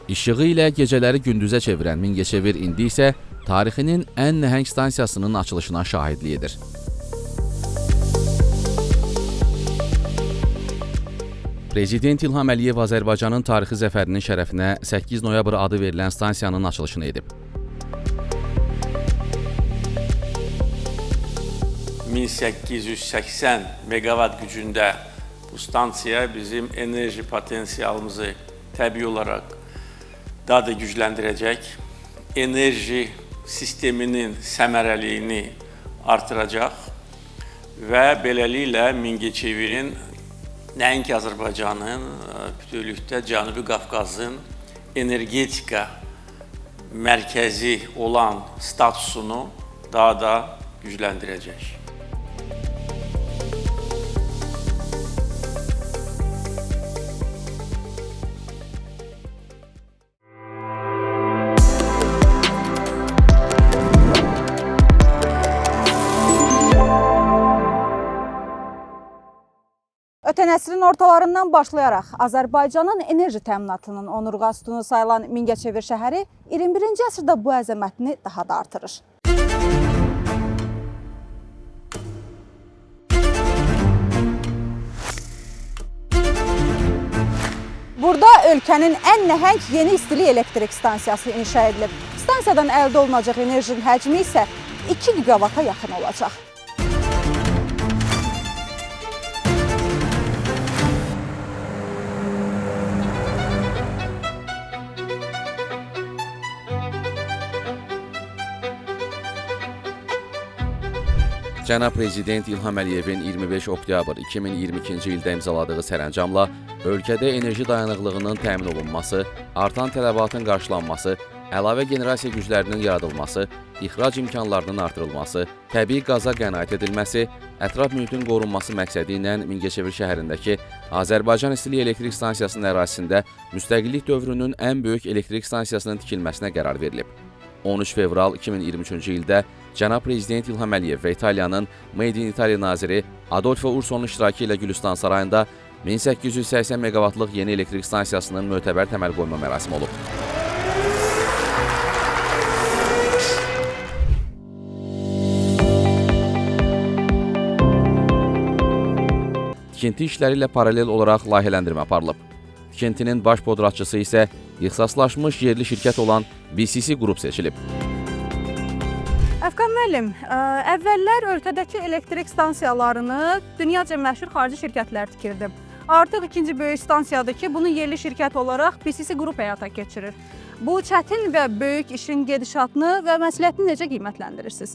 İşığı ilə gecələri gündüzə çevirən Mingəçevir indi isə tarixinin ən nəhəng stansiyasının açılışına şahidlik edir. Prezident İlham Əliyev Azərbaycanın tarixi zəfərinin şərəfinə 8 noyabr adı verilən stansiyanın açılışını edib. 1880 megawatt gücündə bu stansiya bizim enerji potensialımızı təbii olaraq daha da gücləndirəcək, enerji sisteminin səmərəliyini artıracaq və beləliklə Mingəçevirin nəinki Azərbaycanın, bütövlükdə Cənubi Qafqazın energetika mərkəzi olan statusunu daha da gücləndirəcək. Ötən əsrin ortalarından başlayaraq Azərbaycanın enerji təminatının onurğa sütunu sayılan Mingəçevir şəhəri 21-ci əsrdə bu əzəmətini daha da artırır. Burada ölkənin ən nəhəng yeni istilik elektrik stansiyası inşa edilib. Stansiyadan əldə olunacaq enerjinin həcmi isə 2 gigavata yaxın olacaq. Cənab Prezident İlham Əliyevin 25 oktyabr 2022-ci ildə imzaladığı sərəncamla ölkədə enerji dayanıqlığının təmin olunması, artan tələbatın qarşılanması, əlavə generasiya güclərinin yaradılması, ixrac imkanlarının artırılması, təbii qaza qənaət edilməsi, ətraf mühitin qorunması məqsədi ilə Mingəçevir şəhərindəki Azərbaycan İstilik Elektrik Stansiyasının ərazisində müstəqillik dövrünün ən böyük elektrik stansiyasının tikilməsinə qərar verilib. 13 fevral 2023-cü ildə Cənab Prezident İlham Əliyev və İtaliyanın Made in Italy naziri Adolfo Ursonun iştirakı ilə Gülüstan sarayında 1880 meqavatlıq yeni elektrik stansiyasının mötəbər təməl qoyma mərasimi olub. Tikinti işləri ilə paralel olaraq layihələndirmə aparılıb. Tikintinin baş podratçısı isə ixtisaslaşmış yerli şirkət olan BCC Qrup seçilib. Əfqan müəllim, əvvəllər ölkədəki elektrik stansiyalarını dünyaca məşhur xarici şirkətlər tikirdi. Artıq ikinci böyük stansiyadır ki, bunu yerli şirkət olaraq BCC Qrup həyata keçirir. Bu çətin və böyük işin gedişatını və məsuliyyətini necə qiymətləndirirsiniz?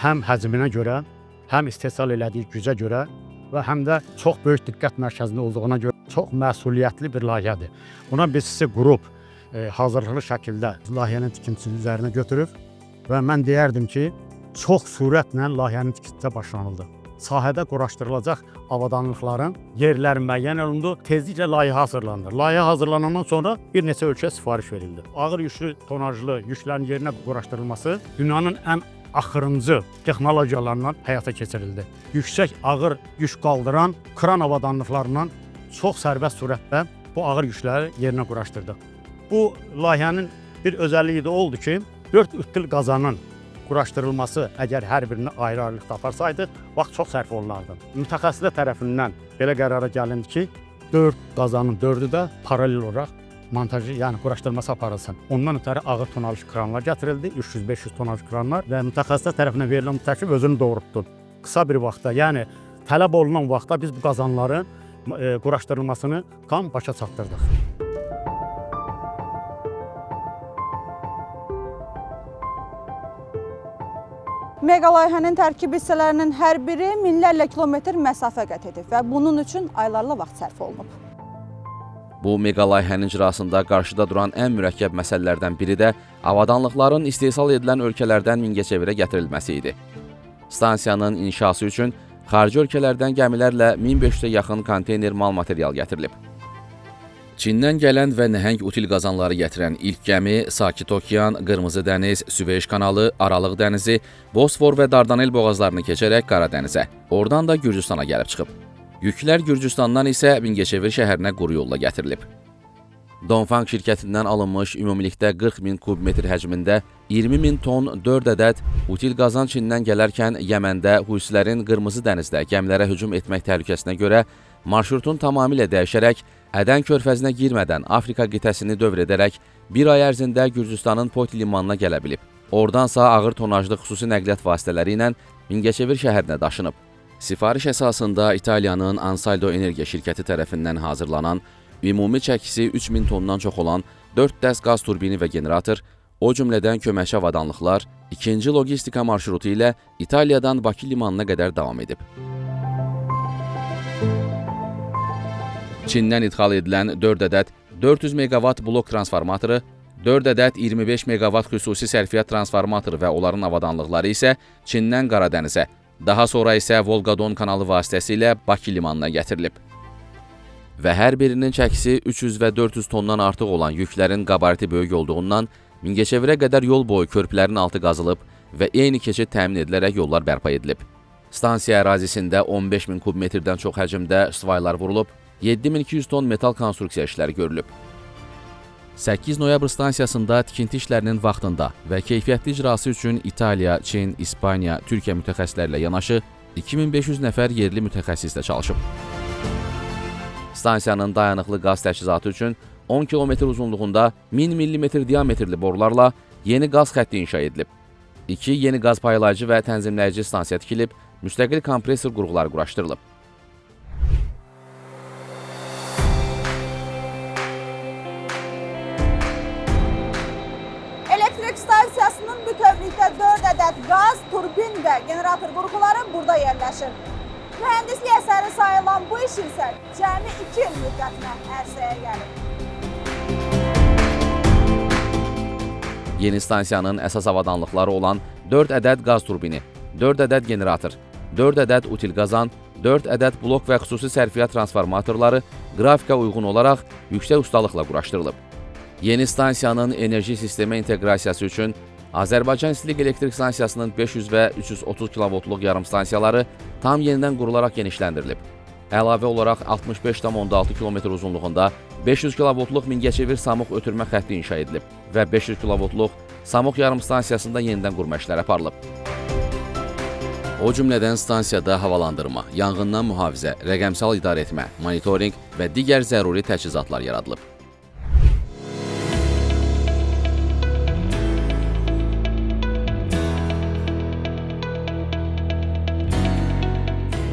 Həm həcminə görə, həm istehsal elədiyi gücə görə və həm də çox böyük diqqət mərkəzində olduğuna görə çox məsuliyyətli bir layihədir. Buna BCC Qrup hazırlıqlı şəkildə layihənin tikintisini üzərinə götürüb və mən deyərdim ki, çox sürətlə layihənin tikintisinə başlanıldı. Sahədə quraşdırılacaq avadanlıqların yerləri müəyyən olundu, tezliklə layihə hazırlandı. Layihə hazırlanandan sonra bir neçə ölkəyə sifariş verildi. Ağır yüklü tonajlı yüklərin yerinə quraşdırılması dünyanın ən axırıncı texnologiyalarından həyata keçirildi. Yüksək ağır yük qaldıran kran avadanlıqlarından çox sərbəst surətdə bu ağır yükləri yerinə quraşdırdıq. Bu layihənin bir özəlliyi də oldu ki, 4 ütil qazanın quraşdırılması əgər hər birini ayrı-ayrılıqda aparsaydıq, vaxt çox sərf olunardı. Mütəxəssislər tərəfindən belə qərara gəlindi ki, 4 qazanın 4-ü də paralel olaraq montajı, yəni quraşdırılması aparılsın. Ondan ötəri ağır tonajlı kranlar gətirildi, 300-500 tonajlı kranlar və mütəxəssislər tərəfindən verilən bu təklif özünü doğrultdu. Qısa bir vaxtda, yəni tələb olunan vaxtda biz bu qazanların quraşdırılmasını tam başa çatdırdıq. Mega layihənin tərkib hissələrinin hər biri minlərlə kilometr məsafə qət edib və bunun üçün aylarla vaxt sərf olunub. Bu mega layihənin icrasında qarşıda duran ən mürəkkəb məsələlərdən biri də avadanlıqların istehsal edilən ölkələrdən Mingəçevirə gətirilməsi idi. Stansiyanın inşası üçün xarici ölkələrdən gəmilərlə 1500-ə yaxın konteyner mal material gətirilib. Çindən gələn və nəhəng util qazanları gətirən ilk gəmi Sakit Okean, Qırmızı Dəniz, Süveyş kanalı, Aralıq dənizi, Bosfor və Dardanel boğazlarını keçərək Qaradənizə, oradan da Gürcüstana gəlib çıxıb. Yüklər Gürcüstandan isə Mingəçevir şəhərinə quru yolla gətirilib. Dongfang şirkətindən alınmış ümumilikdə 40 min kub metr həcmində 20 min ton 4 ədəd util qazan Çindən gələrkən Yəməndə Husilərin Qırmızı dənizdə gəmilərə hücum etmək təhlükəsinə görə marşrutun tamamilə dəyişərək Ədən körfəzinə girmədən Afrika qitəsini dövr edərək bir ay ərzində Gürcüstanın Poti limanına gələ bilib. Oradansa ağır tonajlı xüsusi nəqliyyat vasitələri ilə Mingəçevir şəhərinə daşınıb. Sifariş əsasında İtaliyanın Ansaldo Energia şirkəti tərəfindən hazırlanan ümumi çəkisi 3000 tondan çox olan 4 dəst qaz turbini və generator, o cümlədən köməkçi avadanlıqlar ikinci logistika marşrutu ilə İtaliyadan Bakı limanına qədər davam edib. Çindən idxal edilən 4 ədəd 400 meqavat blok transformatoru, 4 ədəd 25 meqavat xüsusi sərfiyyat transformatoru və onların avadanlıqları isə Çindən Qaradənizə, daha sonra isə Volqadon kanalı vasitəsilə Bakı limanına gətirilib. Və hər birinin çəkisi 300 və 400 tondan artıq olan yüklərin qabariti böyük olduğundan Mingəçevirə qədər yol boyu körpülərin altı qazılıb və eyni keçid təmin edilərək yollar bərpa edilib. Stansiya ərazisində 15 min kub metrdən çox həcmdə svaylar vurulub, 7200 ton metal konstruksiya işləri görülüb. 8 noyabr stansiyasında tikinti işlərinin vaxtında və keyfiyyətli icrası üçün İtaliya, Çin, İspaniya, Türkiyə mütəxəssislərlə yanaşı 2500 nəfər yerli mütəxəssis də çalışıb. Stansiyanın dayanıqlı qaz təchizatı üçün 10 kilometr uzunluğunda 1000 millimetr diametrli borularla yeni qaz xətti inşa edilib. 2 yeni qaz paylayıcı və tənzimləyici stansiya tikilib, müstəqil kompresor qurğuları quraşdırılıb. Elektrik stansiyasının bütövlükdə 4 ədəd qaz, turbin və generator qurğuları burada yerləşir. Mühəndislik əsəri sayılan bu iş isə cəmi 2 il müddətinə ərsəyə gəlib. Yeni stansiyanın əsas avadanlıqları olan 4 ədəd qaz turbini, 4 ədəd generator, 4 ədəd util qazan, 4 ədəd blok və xüsusi sərfiyyat transformatorları qrafikə uyğun olaraq yüksək ustalıqla quraşdırılıb. Yeni stansiyanın enerji sistemə inteqrasiyası üçün Azərbaycan İstilik Elektrik Stansiyasının 500 və 330 kilovoltluq yarımstansiyaları tam yenidən qurularaq genişləndirilib. Əlavə olaraq 65,6 km uzunluğunda 500 kilovoltluq Mingəçevir Samux ötürmə xətti inşa edilib və 500 kilovoltluq Samux yarımstansiyasında yenidən qurma işləri aparılıb. O cümlədən stansiyada havalandırma, yanğından mühafizə, rəqəmsal idarəetmə, monitorinq və digər zəruri təchizatlar yaradılıb.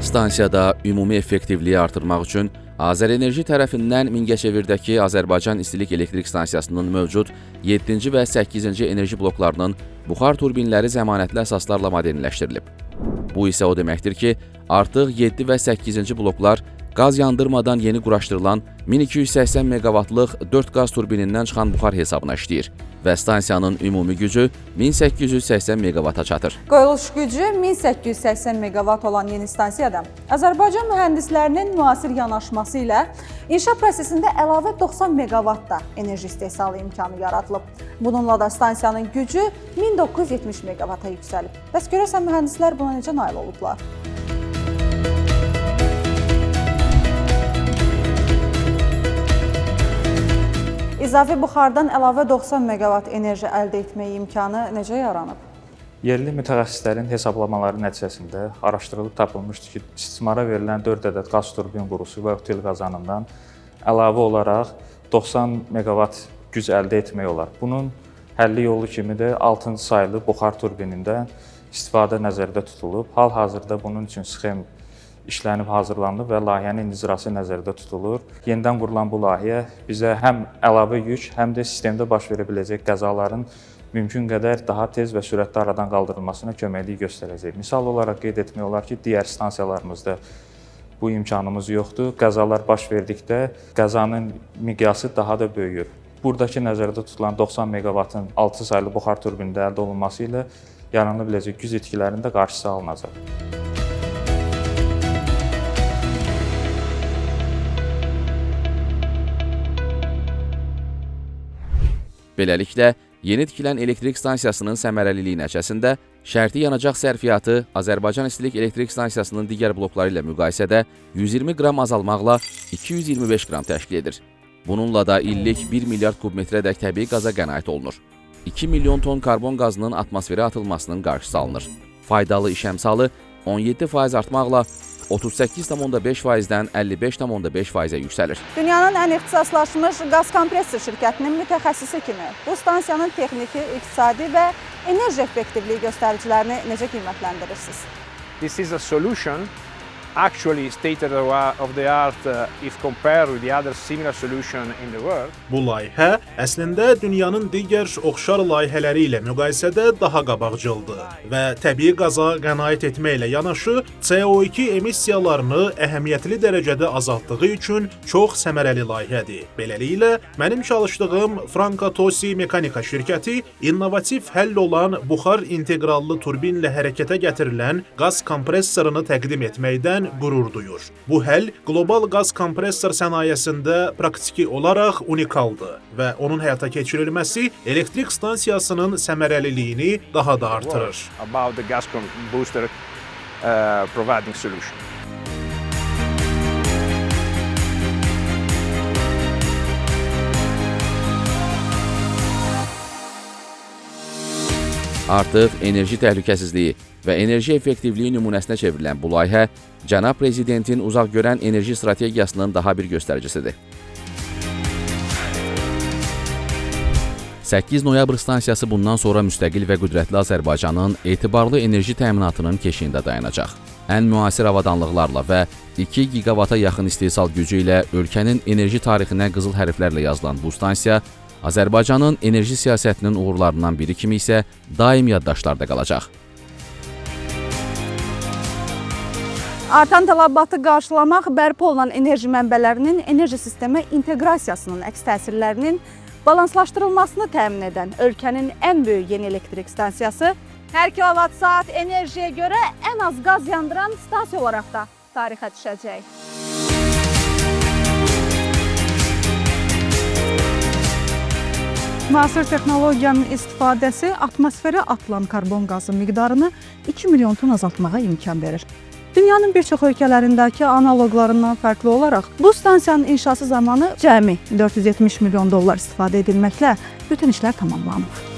Stansiyada ümumi effektivliyi artırmaq üçün Azərenerji tərəfindən Mingəçevirdəki Azərbaycan İstilik Elektrik Stansiyasının mövcud 7-ci və 8-ci enerji bloklarının buxar turbinləri zəmanətli əsaslarla modernləşdirilib. Bu isə o deməkdir ki, artıq 7 və 8-ci bloklar qaz yandırmadan yeni quraşdırılan 1280 meqavatlıq 4 qaz turbinindən çıxan buxar hesabına işləyir və stansiyanın ümumi gücü 1880 meqavata çatır. Qoyuluş gücü 1880 meqavat olan yeni stansiyada Azərbaycan mühəndislərinin müasir yanaşması ilə inşa prosesində əlavə 90 meqavat da enerji istehsalı imkanı yaradılıb. Bununla da stansiyanın gücü 1970 meqavata yüksəlib. Bəs görəsən mühəndislər buna necə nail olublar? İzafi buxardan əlavə 90 meqavat enerji əldə etmək imkanı necə yaranıb? Yerli mütəxəssislərin hesablamaları nəticəsində araşdırılıb tapılmışdır ki, istismara verilən 4 ədəd qaz turbin qurusu və util qazanından əlavə olaraq 90 meqavat güc əldə etmək olar. Bunun həlli yolu kimi də 6-cı saylı buxar turbinindən istifadə nəzərdə tutulub. Hal-hazırda bunun üçün sxem işlənib hazırlanılıb və layihənin icrası nəzərdə tutulur. Yenidən qurulan bu layihə bizə həm əlavə yük, həm də sistemdə baş verə biləcək qəzaların mümkün qədər daha tez və sürətli aradan qaldırılmasına köməklik göstərəcək. Misal olaraq qeyd etmək olar ki, digər stansiyalarımızda bu imkanımız yoxdur. Qəzalar baş verdikdə qəzanın miqyası daha da böyüyür. Buradakı nəzərdə tutulan 90 meqavatın 6 saylı buxar turbinində əldə olunması ilə yarana biləcək güc itkilərinin də qarşısı alınacaq. Beləliklə, yeni tikilən elektrik stansiyasının səmərəliliyi nəticəsində şərti yanacaq sərfiyyatı Azərbaycan İstilik Elektrik Stansiyasının digər blokları ilə müqayisədə 120 qram azalmaqla 225 qram təşkil edir. Bununla da illik 1 milyard kubmetrədək təbii qaza qənaət olunur. 2 milyon ton karbon qazının atmosferə atılmasının qarşısı alınır. Faydalı iş əmsalı 17% artmaqla 38,5%-dən 55,5%-ə yüksəlir. Dünyanın ən ixtisaslaşmış qaz kompressor şirkətinin mütəxəssisi kimi bu stansiyanın texniki, iqtisadi və enerji effektivliyi göstəricilərini necə qiymətləndirirsiniz? This is a solution actually state of the art if compared with the other similar solution in the world. Bu layihə əslində dünyanın digər oxşar layihələri ilə müqayisədə daha qabaqcıldır və təbii qaza qənaət etməklə yanaşı CO2 emissiyalarını əhəmiyyətli dərəcədə azaltdığı üçün çox səmərəli layihədir. Beləliklə, mənim çalışdığım Franco Tosi Mekanika şirkəti innovativ həll olan buxar inteqrallı turbinlə hərəkətə gətirilən qaz kompressorunu təqdim etməkdən qürur duyur. Bu həll qlobal qaz kompressor sənayesində praktiki olaraq unikaldır və onun həyata keçirilməsi elektrik stansiyasının səmərəliliyini daha da artırır. About the gas booster providing solution. Artıq enerji təhlükəsizliyi və enerji effektivliyi nümunəsinə çevrilən bu layihə cənab prezidentin uzaqgörən enerji strategiyasının daha bir göstəricisidir. 8 noyabr stansiyası bundan sonra müstəqil və qüdrətli Azərbaycanın etibarlı enerji təminatının keşiyində dayanacaq. Ən müasir avadanlıqlarla və 2 giqavata yaxın istehsal gücü ilə ölkənin enerji tarixinə qızıl hərflərlə yazılan bu stansiya Azərbaycanın enerji siyasətinin uğurlarından biri kimi isə daim yaddaşlarda qalacaq. Artan tələbatı qarşılamaq bərpa olunan enerji mənbələrinin enerji sistemə inteqrasiyasının əks təsirlərinin balanslaşdırılmasını təmin edən ölkənin ən böyük yeni elektrik stansiyası hər kilovat saat enerjiyə görə ən az qaz yandıran stansiya olaraq da tarixə düşəcək. Müasir texnologiyanın istifadəsi atmosferə atılan karbon qazı miqdarını 2 milyon ton azaltmağa imkan verir. Dünyanın bir çox ölkələrindəki analoqlarından fərqli olaraq bu stansiyanın inşası zamanı cəmi 470 milyon dollar istifadə edilməklə bütün işlər tamamlanıb.